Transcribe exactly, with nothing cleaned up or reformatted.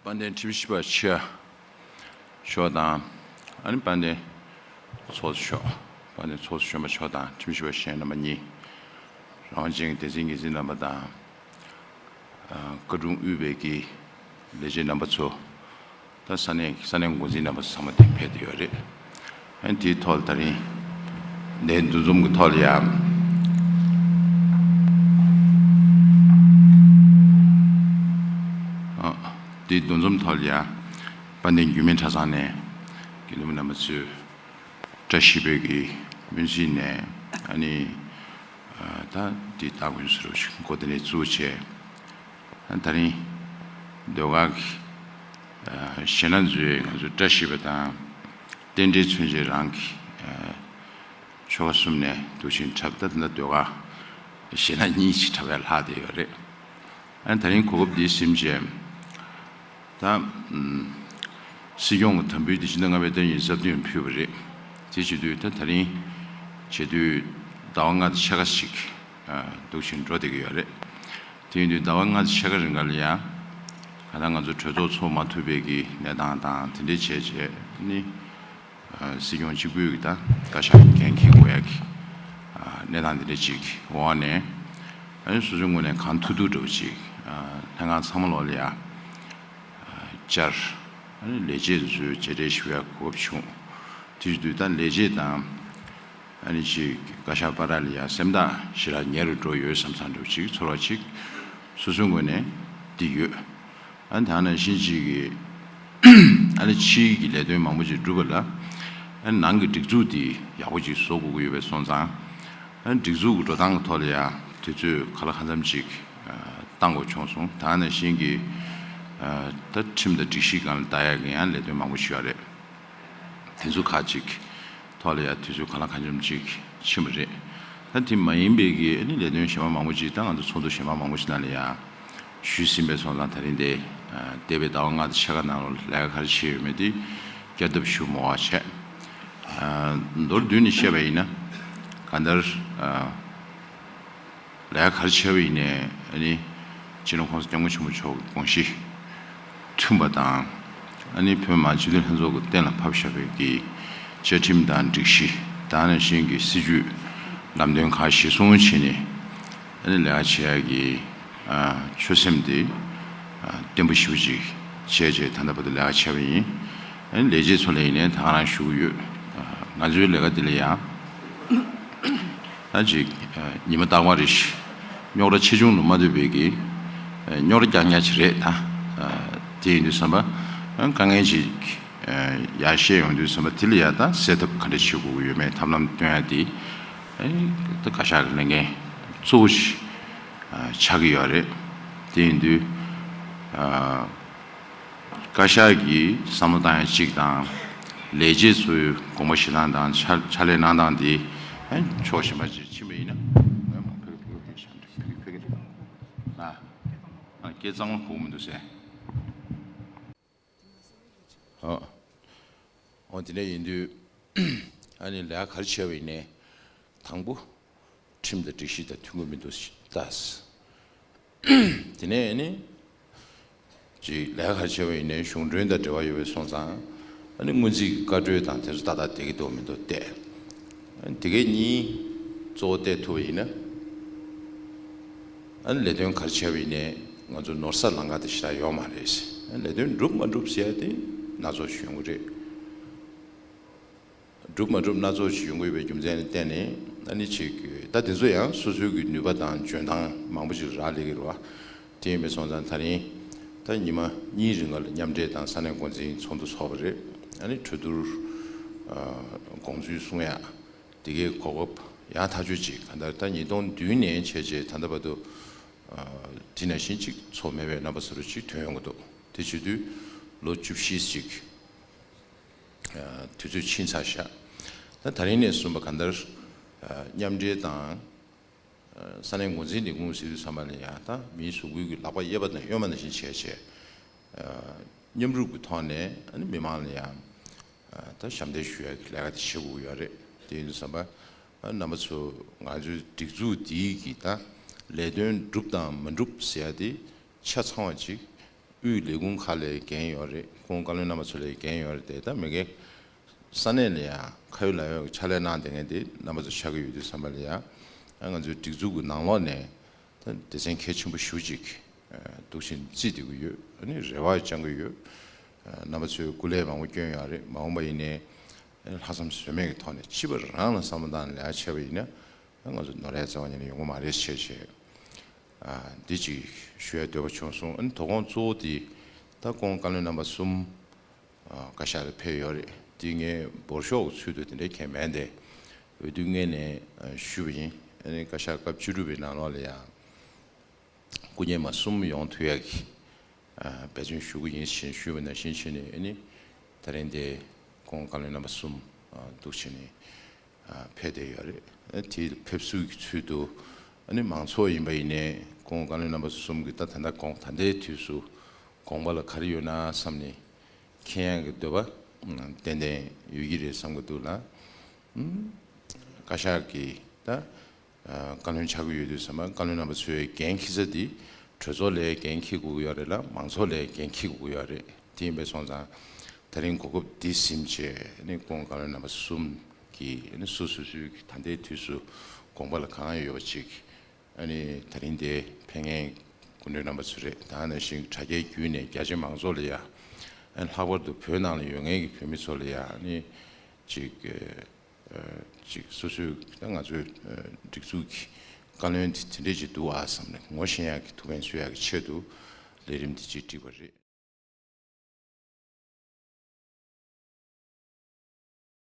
དཔལ་ལྡན་ཁྲིམས་ཞིབ་པ་ཆེ་མཆོག་དང་། ཨ་ནི་དཔལ་ལྡན་ཚོགས་གཙོ་མཆོག་དཔལ་ལྡན་ཚོགས་གཙོ་གཞོན་པ་མཆོག་དང་ཁྲིམས་ཞིབ་པ་གཞན་རྣམ་པ་གཉིས། རང་དབང་ཅན་གྱི་སྡེ་ཚན་འགན་འཛིན་རྣམ་པ་དང་། ཨ། བཀའ་དྲུང་དབུས་པའི་གི་ལས་བྱེད་རྣམ་པ་ཚོ། ད་ས་གནས་ས་གནས་འགོ་འཛིན་རྣམ་པ་ཚང་མ་དེ་ཕེབས་བསྡད་ཡོད་རེད། ཨ་ནི་དེའི་ཐོག་ལ་ད་རིང་འདིའི་འདུ་འཛོམས་ཀྱི་ཐོག་ལ་ཡང་། ཨ། དེའི་འདུ་འཛོམས་ཐོག་ལ་ཡང་དཔལ་ལྡན་འགྱུར་མེད་གྲྭ་ཚང་ནས་དགེ་འདུན་པ་རྣམ་པ་ཚོས་བཀྲ་ཤིས་པའི་གི་སྨོན་ཚིག་ནས། ཨ་ནི། ཨ། ད་དེའི་སྟ་གོན་ཟེར་བ་ཞིག་འགོ་དེ་ནས་བཙུགས་བྱས། ད་རིང་ཟློས་གར་གྱི། ཨ། གཞས་སྣ་ཚོས་ང་ཚོའི་བཀྲ་ཤིས་པ་དང་རྟེན་འབྲེལ་མཚོན་བྱེད་རང་གི། ཨ། ཆོལ་ཁ་གསུམ་ནས་འདུག་བཞིན་འཁྲབ། ད་དེ་འདྲ་ཟློས་གར་གཞས་སྣ་གཉིས་ཤིག་འཁྲབ་ཡ་ལྷག་བསྡད་ཡོད་རེད། ཨ། ད་རིང་གོ་སྐབས་འདི་ཟིན་བྱས། ད། ཨམ། སྲིད་སྐྱོང་གི་དམ་འབུལ་འདི་ཕྱི་ཟླ་ལྔ་པའི་ཟླ་ཉི་ཤུ་རྩ་བདུན་ཕུལ་བ་རེད། དེ་བྱེད་དུས་ད་ད་རིང་བྱེད་དུས་ཟླ་བ་ལྔ་དང་ཕྱེད་ཀ་ཞིག་ཨ། འདུག་བཞིན་འགྲོ་བསྡད་ཀྱི་ཡོད་རེད། དེ་ཡིན་དུས་ཟླ་བ་ལྔ་དང་ཕྱེད་ཀ་རིང་ག་ལ་ཡང་། གང་ལྟར་ང་ཚོ་གྲོས་ཚོགས་ཚོགས་མ་ཐུབ་པའི་གི་གནས་སྟངས་དང་དེ་འདྲའི་བྱས་བྱས་ནི། ཨ། སྲིད་སྐྱོང་གཅིག་པུས་ཀྱི་ད་བཀའ་ཤག་གི་འགན་འཁྱེར་དགོས་ཡ་གི། ཨ། གནས་སྟངས་འདི་འདྲ་ཅིག་འོག་ནས། ཨ་ནི་སོ་སོའི་ངོས་ནས་གང་ཐུབ་ཐུབ་འདྲ་བོ་ཅིག་ཨ། ལྷན་ཁང་ཚང་མ་ལོག་ལ་ཡ། ཨ། བཅར། ཨ་ནི་ལས་བྱེད་ཚོའི་མཇལ་འཕྲད་ཞུ་ཡ་གོ་སྐབས་བྱུང་། དེ་བྱེད་དུས་ད་ལས་བྱེད་དང་། ཨ་ནི་ཅིག་བཀའ་ཤག་བར་ལ་ཡ་སེམས་ཐག་ཞེ་དྲག་ཉེ་རུ་འགྲོ་ཡོད་བསམ་བསམ་འདྲ་བོ་ཅིག་ཚོར་བ་ཅིག་སོ་སོའི་ངོས་ནས་འདི་ཡོད། ཨ་ནི་ད་ནང་བཞིན་ཅིག་གི། ཨ་ནི་ཕྱིའི་གི་ལས་དོན་མང་པོ་ཅིག་སྒྲུབ་པ་ལ། ཨ་ནི་ནང་གི་སྒྲིག་འཛུགས་འདི་ཡག་པོ་ཅིག་བཟོ་དགོས་ཀྱི་ཡོད་པའི་སོང་ཙང་། ཨ་ནི་སྒྲིག་འཛུགས་ཀྱི་འགྲོ་སྟངས་ཀྱི་ཐོག་ལ་ཡང་དུས་ཚོད་ག་ལ་གང་འཚམ་ཅིག་ཨ། བཏང་དགོས་བྱུང་སོང་། ད་ནང་བཞིན་གྱི། ཨ། ད་ཁྲིམས་དང་སྒྲིག་གཞི་སྒང་ལ་ལྟ་ཡག་གི་ཡང་ལས་དོན་མང་པོ་ཞིག་ཡོད་རེད། དེ་ཚོ་ཁག་ཅིག་ཐོག་ལ་ཡང་དུས་ཚོད་གང་ལ་གང་འཚམ་ཅིག་ཕྱིན་པ་རེད། ད་དེ་མ་ཡིན་པའི་གི་ཨ་ནི་ལས་དོན་གཞན་པ་མང་པོ་ཅིག་ད་ང་ཚོ་ཚོགས་འདུ་གཞན་པ་མང་པོ་ཞིག་ནང་ལ་ཡང་ཞུས་ཟིན་པའི་སོང་ཙང་། ད་རིང་དེ། ཨ། འདས་པའི་ཟླ་བ་ལྔ་དང་ཕྱེད་ཀ་ནང་ལ་ལས་ཀ་ག་རེ་བྱས་ཡོད་མེད་དེ་བསྐྱར་ལྡབ་ཞུ་མི་དགོས་པ་བྱས། ཨ། མདོར་བསྡུས་ནས་བཤད་པ་ཡིན་ན། གང་ལྟར། ཨ། ལས་ཀ་ག་རེ་བྱས་པ་ཡིན་ནའི་ཨ་ནི་སྤྱི་ནོར་༸གོང་ས་༸སྐྱབས་མགོན་ཆེན་པོ་མཆོག་གི་དགོངས་གཞི་མཐུན་པ་དང་། ཨ་ནི་བོད་མི་མང་སྤྱི་འཐུས་ལྷན་ཚོགས་ཀྱི་གཏན་ལ་ཕབ་བཞག་པའི་གི་བཅའ་ཁྲིམས་དང་སྒྲིག་གཞི། ད་ནང་བཞིན་གྱི་སྲིད་བྱུས་ལམ་སྟོན་ཁག་གཞིར་བཟུང་བྱས་ནས། ཨ་ནི་ལས་ཀ་བྱེད་ཡག་གི། ཨ། ཆོད་སེམས་དེ། ཨ། བརྟན་པོ་ཞེ་པོ་ཅིག་བྱས་བྱས་ད་ལྟ་བར་དུ་ལས་ཀ་བྱས་པ་ཡིན། ཨ་ནི་ལས་བྱེད་ཚོ་ལ་ཡིན་ནའི་ད་ག་རང་ཞུ་གི་ཡོད། ཨ། ང་ཚོའི་ལས་ཀ་འདི་ལ་ཡང་། ད་ཅིག་ཨ། ཉི་མ་རྟག་པར་རེ་བཞིན་རྙོག་དྲ་ཆེ་ཆུང་ལ་མ་ལྟོས་པའི་གི། ཨ། རྙོག་དྲ་རྐྱང་རྐྱང་ཅིག་རེད་ད། ཨ། དེ་ཡིན་དུས་ཙམ་པ། ཨ། དཀའ་ངལ་ཅིག་ཨ། ཡར་བཤད་ཡོང་དུས་ཙམ་པ་དེ་ལ་ཡ་ད་སེལ་ཐབས་ག་འདྲ་བྱེད་དགོས་ཀྱི་ཡོད་མེད་ཐབས་ལམ་སྟོན་ཡ་དེ། ཨ། ད་བཀའ་ཤག་གི་ལས་འགན་གཙོ་བོ་ཞིག་ཨ། ཆགས་ཀྱི་ཡོད་རེད། དེ་ཡིན་དུས། ཨ། བཀའ་ཤག་གིས་བསམ་བློ་བཏང་ཡ་གཅིག་དང་། ལས་བྱེད་ཚོའི་དགོངས་པ་བཞེས་སྟངས་དང་ཕྱག་ཕྱག་ལས་གནང་སྟངས་དེ། ཨ། ཕྱོགས་གཞན་པ་ཅིག་ཕྱིན་པ་ཡིན་ན། ང་མ་ཕེབས་ཕེབས་ཕེབས་ཕེབས་ཕེབས་ཕེབས་ཕེབས། ཨ། ཨ། སྐད་གཙང་མ་གོ་གི་མི་འདུག་ཟེར། ཨོ། ཨོ། དེ་འདྲ་ཡིན་དུས། ཨ་ནི་ལས་ཀ་ག་རེ་བྱས་པ་ཡིན་ནའི། དང་པོ། ཁྲིམས་དང་སྒྲིག་གཞི་དང་མཐུན་གྱི་མི་འདུག་ལྟ། དེ་ནས་ཨ་ནི། ཅིག་ལས་ཀ་ག་རེ་བྱས་པ་ཡིན་ནའི་གཞུང་གྲོན་དང་འབྲེལ་བ་ཡོད་པའི་སོང་ཙང་། ཨ་ནི་སྔོན་རྩིས་ཀྱི་བཀའ་འཁྲོལ་དང་དེ་ཚོ་ཏག་ཏག་བསྡད་ཀྱི་འདུག་མི་འདུག་བལྟས། ཨ་ནི་དེ་གའི་གཉིས་གཙོ་བོ་བལྟས་ཐུབ་པ་ཡིན་ན། ཨ་ནི་ལས་དོན་ག་རེ་བྱས་པ་ཡིན་ནའི་ང་ཚོ་ནོར་ས་ལམ་ཁ་དེ་ཞེ་དྲག་ཡོད་མ་རེད། ཨ་ནི་ལས་དོན་འགྲུབ་མ་འགྲུབ་ཟེར་ཡ་དེ་སྣ་ཚོགས་ཤིག་ཡོང་གི་རེད། འགྲུབ་མ་འགྲུབ་སྣ་ཚོགས་ཤིག་ཡོང་གི་ཡོད་པའི་རྒྱུ་མཚན་ལ་བརྟེན་ནས། ཨ་ནི་ཅིག་ད་དེ་ཚོ་ཡང་སོ་སོའི་གི་ནུས་པ་དང་འཇོན་ཐང་མང་པོ་ཅིག་རག་ལས་ཀྱི་རེད་བ། དེ་ཡིན་པའི་སོང་ཙང་ད་རིང་ད་ཉི་མ་གཉིས་རིང་ལ་མཉམ་འབྲེལ་དང་ས་གནས་འགོ་འཛིན་ཚོགས་འདུ་ཚོགས་པ་རེད། ཨ་ནི་གྲོས་བསྡུར། ཨ། དགོངས་ཚུལ་གསུང་ཡ། དེ་གའི་གོ་སྐབས་ཡག་ཐག་ཆོད་ཅིག་གང་ལྟར་ད་ཉིས་སྟོང་བདུན་ནས་བྱས་རྗེས་ད་ལྟ་བར་དུ། ཨ། དེ་ནང་བཞིན་ཅིག་ཚོགས་མེད་པའི་རྣམ་པ་བཟོ་འདྲ་ཅིག་ཐོན་ཡོང་གི་འདུག་དེ་བྱེད་དུས་ལོ་བཅུ་བཞི་ཅིག་ཨ། དུས་ཚོད་ཕྱིན་ཚར་ཤག་ད་ད་རིང་ནས་བཟུང་བ་གང་ལྟར། ཨ། མཉམ་འབྲེལ་དང་། ཨ། ས་གནས་འགོ་འཛིན་ལས་ཁུངས་ཟེར་དུས་ཙམ་པ་ལ་ཡང་ད་མིའི་གཟུགས་པོའི་གི་ལག་པ་གཡས་པ་དང་གཡོན་མ་ནང་བཞིན་བྱས་བྱས། ཨ། མཉམ་རུབ་ཀྱི་ཐོག་ནས་ཨ་ནི་མི་མང་ལ་ཡང་། ཨ། ད་ཞབས་འདེགས་ཞུ་ཡ་གི་ལས་ཀ་དེ་བྱེད་དགོས་ཀྱི་ཡོད་རེད། དེ་ཡིན་དུས་ཙམ་པ། ཨ། རྣམ་པ་ཚོ་ང་ཚོའི་སྒྲིག་འཛུགས་འདིའི་གི་ད་ལས་དོན་འགྲུབ་དང་མ་འགྲུབ་ཟེར་ཡ་དེ་ཆ་ཚང་བ་ཅིག་དབུས་ལས་ཁུངས་ཁག་ལ་འགན་ཡོད་རེད། ཁོང་བཀའ་བློན་རྣམ་པ་ཚོ་ལ་འགན་ཡོད་རེད་དེ། ད་མི་སྒེར་ས་གནས་ལ་ཡང་ཁ་ཡོད་ལག་ཡོད་ཀྱི་ཕྱག་ལས་གནང་བསྡད་མཁན་དེ་རྣམ་པ་ཚོ་ཆགས་ཀྱི་ཡོད་དུས་ཙམ་པ་ལ་ཡང་ང་ཚོའི་སྒྲིག་འཛུགས་ཀྱི་ནང་ལོགས་ནས་ད་སྡེ་ཚན་གལ་ཆེན་པོ་ཞེ་པོ་ཅིག་འདུག་བཞིན་བརྩིས་བསྡད་ཀྱི་ཡོད། ཨ་ནི་རེ་བ་བཅང་གི་ཡོད། རྣམ་པ་ཚོས་སྐུ་ལས་མང་པོ་བསྐྱོན་ཡོད་རེད། མ་འོངས་པ་ཡིན་ནའི་ལྷག་བསམ་ཟོལ་མེད་ཀྱི་ཐོག་ནས་སྤྱི་པ་རང་ལ་བསམ་བློ་བཏང་ནས་ལས་ཀ་བྱས་པ་ཡིན་ན། ང་ཚོ་ནོར་ཡ་རྩ་བ་ཉིད་ནས་ཡོང་གི་མ་རེད་ཟེར་བྱས། ཨ། འདི་ཅིག་ཞུ་ཡ་འདོད་པ་བྱུང་སོང་། ཨ་ནི་དོ་དགོང་གཙོ་བོ་འདི་ད་ཁོང་བཀའ་བློན་རྣམ་པ་གསུམ། ཨ། བཀའ་ཤག་ལ་ཕེབས་ཡོད་རེད། འདི་ངས་འབོར་ཤོག་གི་ཚུལ་དུ་དེ་འདྲའི་གང་ཡང་མེད་དེ། འོས་བསྡུ་སྔོན་ནས་ཨ་ཞུས་པ་ཡིན། ཨ་ནི་བཀའ་ཤག་སྐབས་བཅུ་དྲུག་པའི་ནང་ལོགས་ལ་ཡང་སྐུ་ངོ་མ་གསུམ་ཡོང་ཐུབ་ཡ་གི་ཨ་འབད་བརྩོན་ཞུ་གི་ཡིན་ཞེས་ཞུས་པ་ནང་བཞིན་བྱས་ནས། ཨ་ནི་ད་རིང་འདི་ཁོང་བཀའ་བློན་རྣམ་པ་གསུམ་ཨ་འདུག་བྱས་ནས་ཨ་ཕེབས་བསྡད་ཡོད་རེད། ཨ་དེ་ཕེབས་བསུ་གི་ཚུལ་དུ། ཨ་ནི་མང་ཚོགས་ཡིན་པ་ཡིན་ནའི་ཁོང་བཀའ་བློན་རྣམ་པ་གསུམ་གྱི་ད་ད་ལྟ་དགོངས། ད་ལྟའི་དུས་སུ་དགོངས་པ་ལ་ག་རེ་ཡོད་ན་བསམ་ནས་མཁྱེན་ཡག་གི་འདོད་པ་ཏན་ཏན་ཡོད་ཀྱི་རེད་བསམ་གྱི་འདུག་ལ། ཨ་བཀའ་ཤག་གི་ད་ཨ་བཀའ་བློན་ཆགས་ཀྱི་ཡོད་དུས་ཙམ་པ། བཀའ་བློན་རྣམ་པ་ཚོའི་འགན་འཁྱེར་ས་འདི་གྲོས་ཚོགས་ལ་འགན་འཁྱེར་དགོས་ཀྱི་ཡོད་རེད་ལ། མང་ཚོགས་ལ་འགན་འཁྱེར་དགོས་ཀྱི་ཡོད་རེད། དེ་ཡིན་པ་སོང་ཙང་ད་རིང་གོ་སྐབས་འདི་ཟིན་བྱས་ནི་ཁོང་བཀའ་བློན་རྣམ་པ་གསུམ་གྱིས་ནི་སོ་སོ་སོའི་ད་ལྟའི་དུས་སུ་དགོངས་པ་ལ་གང་ཡོད་པ་ཅིག་ཨ་ནི་ད་རིང་འདིར་ཕེབས་མཁན་སྐུ་མགྲོན་རྣམ་པ་ཚོ་རེད། ད་ག་ནང་བཞིན་དྲ་རྒྱའི་བརྒྱུད་ནས་རྒྱ་ཆེ་མང་ཚོགས་ལ་ཡ། ཨ་ནི་ལྷག་པར་དུ་བོད་ནང་ལ་ཡོད་མཁན་གྱི་བོད་མི་ཚོ་ལ་ཡ། ཨ་ནི་ཅིག་ཨ་ཅིག་སོ་སོའི་ད་ང་ཚོའི་ཨ་སྒྲིག་འཛུགས་ཀྱི་བཀའ་བློན་དེ་དེ་འདྲས་ཅིག་འདུག་ཨ་བསམ་ནས་ངོ་ཤེས་ཡག་གི་ཐུགས་ཕན་གསོས་ཡག་གི་ཆེད་དུ་ལས་རིམ་འདི་ཅིག་བསྒྲིགས་པ་རེད།